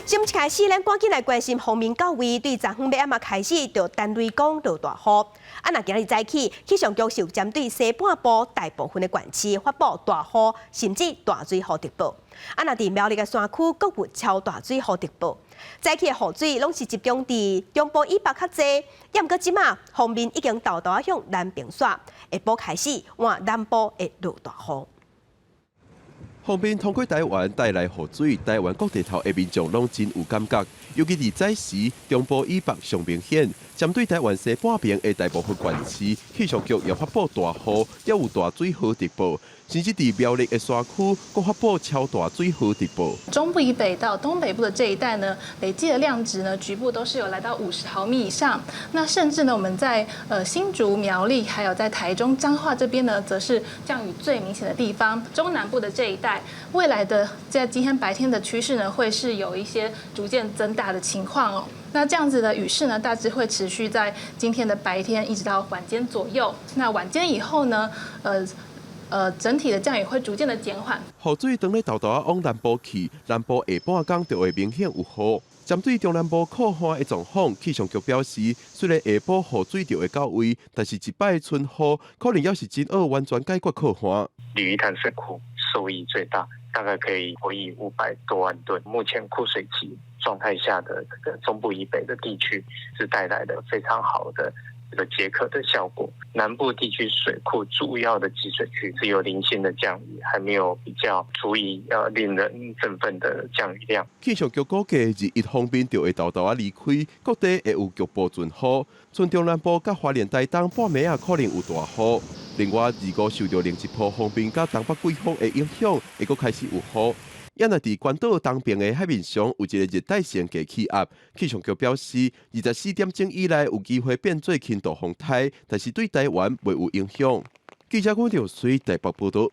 新聞開始，咱趕緊來關心鋒面到位，對昨昏欲暗仔開始就等雷公落大雨。啊，若今日早起，氣象局是有針對西半部大部分的縣市發布大雨甚至大水雨特報。啊，若佇苗栗的山區，閣有超大水雨特報。早起的雨水攏是集中佇中部以北較濟，毋過這馬鋒面已經沓沓仔向南邊徙，下晡開始換南部會落大雨。鋒面通過台灣帶來雨水，台灣各地頭的民眾攏真有感覺。尤其佇早時，中部以北上明顯。針對台灣西半邊的大部分縣市，氣象局也發布大雨，也有大水雨特報。甚至佇苗栗的山區，閣發布超大水雨特報。中部以北到東北部的這一帶呢，累計的量值呢，局部都是有來到50毫米以上。那甚至呢，我們在新竹苗栗，還有在台中彰化這邊呢，則是降雨最明顯的地方。中南部的這一帶，未來的在今天白天的趨勢呢，會是有一些逐漸增大的情況哦。那這樣子的雨勢呢，大致會持續在今天的白天一直到晚間左右。那晚間以後呢，整體的降雨會逐漸的減緩。雨水當咧沓沓仔往南部去，南部下半工就會明顯有雨。針對中南部洘旱的狀況，氣象局表示，雖然下晡雨水就會到位，但是這擺春雨可能猶是真愛完全解決洘旱。鯉魚潭水庫受益最大，大概可以獲益500多萬噸。目前枯水期狀態下的這個中部以北的地區，是帶來了非常好的這個解渴的效果。南部地區水庫主要的集水區只有零星的降雨，還沒有比較足以令人振奮的降雨量。氣象局估計，21鋒面就會沓沓仔離開，各地會有局部陣雨。賰中南部佮花蓮台東半暝仔可能有大雨。另外，25受著另一波鋒面佮東北季風的影響，會閣開始有雨。也若佇關島東邊的海面上有一個熱帶性低氣壓，氣象局表示，24點鐘以內有機會變做輕度風颱，但是對台灣袂有影響。記者郭兆水台北報道。